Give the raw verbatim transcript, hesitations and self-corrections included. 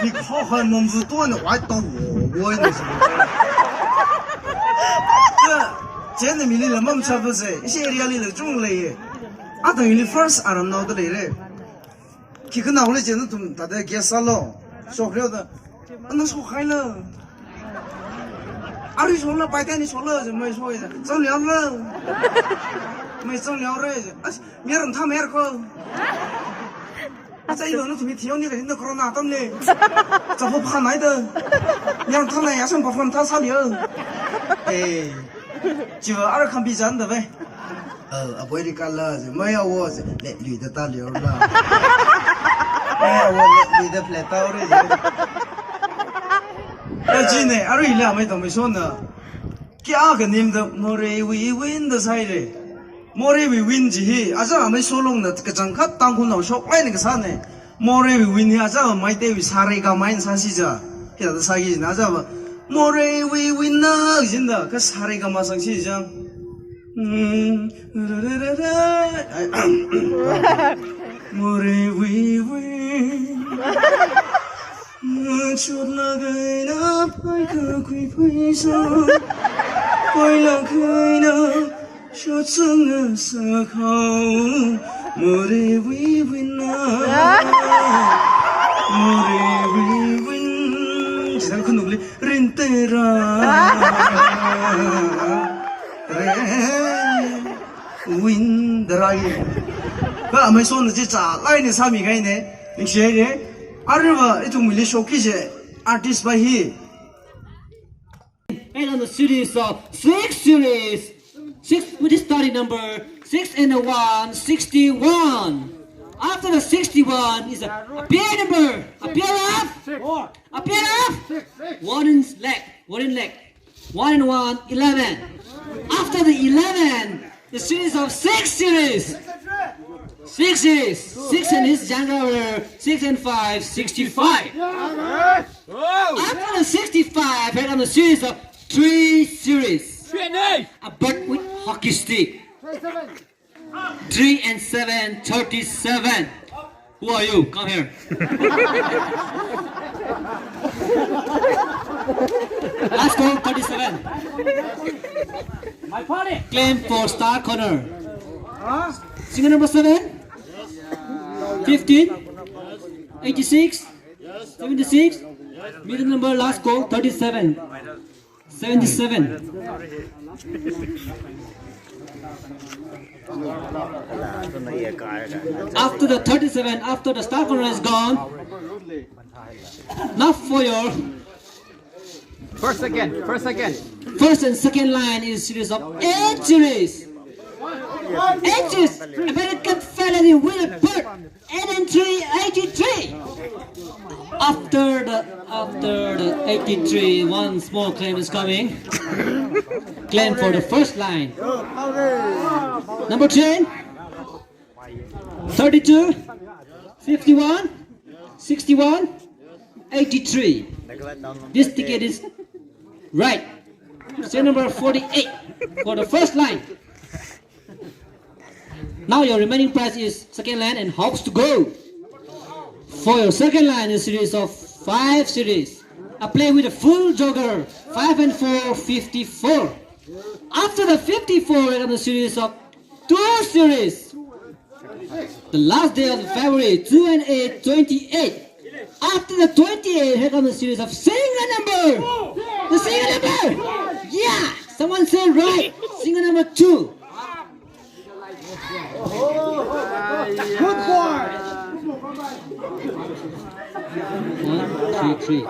Mik hokhan mamvu tuana wai tao wo, wo ina si. Ka, chieina mili lamam chapa se, ishi area lila chungleiye. Atang ili first aramnaoda leire. Khi khanaole chieina nathum thāda guess sālu. Shokriuda. Ana shokhaila. Arui shola, paitani shola, je mai shoi je. Zangli amla. Mai zangli aure je. As, mayar thā mayar ko. Acha, ilo nathum mi thiyo ni ka hinda corona atamli. Chapha phanaida. Mayar thānai, asam perform thāsāli o. Eh. Chiva ara khambi janda ve. Oh, apoi ri kala je, maya wo je, le lui da ta liu la. Maya wo le lui da ple ta ri je. Kajine, arui la mai tong mai shona. Kya ka nim da Morei wui win da sai le. Morei wui win ji hi, aja mai solong na kachangkhat Tangkhulnao shoklaina kasāne. Morei wui win hi aja Meitei wui sa re ga ma eina sāsi ja. Hithāda sāki jina aja ba. Morei wui win na jinda ka sa re ga ma sangsi ja. Hmm. Ai, Morei wui win. Machut lagaina pai kakhui phaisa. Pai lagaina Shotsanga sakhao, Morei wui win na. Morei wui win. Chisang khanukli, rin tera. Re, win darai. Ba, amei sona chi chālaina sāmi kahaine. Ningshihaire. Aruiva, ithumli shokki je. Artist ba hi. And on the series of six series, six with the starting number six and a one, sixty-one. After the sixty-one is a, a pair number, a pair of, a pair of one in leg, one in leg, one and one, eleven. After the eleven, the series of six series. Six series. Six and his younger brother, six and five, sixty-five. After the sixty-five, head on the series of three series. A bird with hockey stick. Three and seven, thirty-seven. Who are you? Come here. Last call, thirty-seven. My party. Claim for star corner. Single number seven, fifteen, eighty-six, seventy-six. Middle number, last call, thirty-seven. Seventy-seven. After the thirty-seven, after the star corner is gone, now for your first, second, first, second. First and second line is series of eight series. Eight series. American felony with a bird. Eight and three, eighty-three. After the, after the eighty-three, one small claim is coming. Claim for the first line. Number ten, thirty-two, fifty-one, sixty-one, eighty-three. This ticket is right. Serial number forty-eight for the first line. Now your remaining prize is second line and house to go. For your second line is series of five series. A play with a full joker, five and four, fifty-four. After the fifty-four, we have a series of two series. The last day of February, two and eight, twenty-eight. After the twenty-eight, here comes a series of single number. The single number. Yeah, someone said right. Single number two. Good boy. One, two, three.